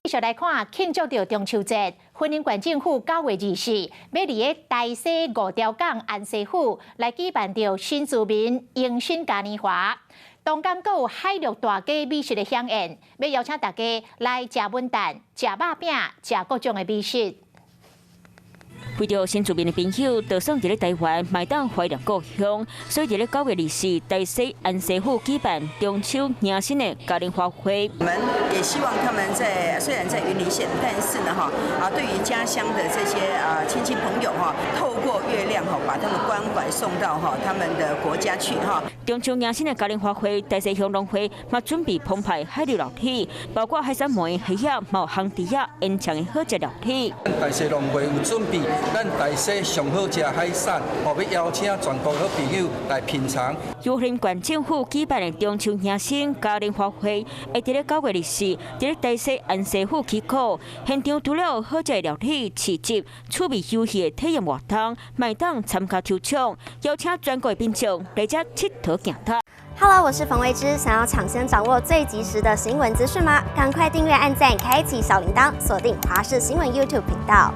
續來看慶祝著中秋節，雲林縣政府9月24，欲佇咧大溪五條港安溪府來舉辦著新住民迎新嘉年華。當天閣有海陸大家美食的饗宴，欲邀請大家來食文旦、食肉餅、食各種的美食。為著新住民的朋友，就算佇咧台灣，嘛會當懷念故鄉，所以佇咧9月24，大溪安溪府舉辦中秋迎新的嘉年華會。我們也希望他們在雖然在雲林縣，但是呢，哈啊，對於家鄉的這些啊親戚朋友哈，透過月亮哈，把他們關懷送到哈他們的國家去哈。中秋迎新的嘉年華會，大溪鄉農會嘛準備澎湃海陸料理，包括海產糜、蝦仔、嘛有烘豬仔、煙腸的好食料理。大溪農會有準備咱大溪上好食海產，予邀請全國好朋友來品嘗。由雲林縣政府舉辦的中秋迎新嘉年華會，會佇咧9月24，佇咧大溪安溪府起鼓。現場除了好食的料理、市集、趣味遊戲的體驗活動，嘛會當參加抽獎，邀請全國的民眾來遮𨑨迌行頭。 Hello，我是馮慧芝，想要搶先掌握最及時的新聞資訊嗎？趕快訂閱、按讚、開啟小鈴鐺，鎖定華視新聞 YouTube 頻道。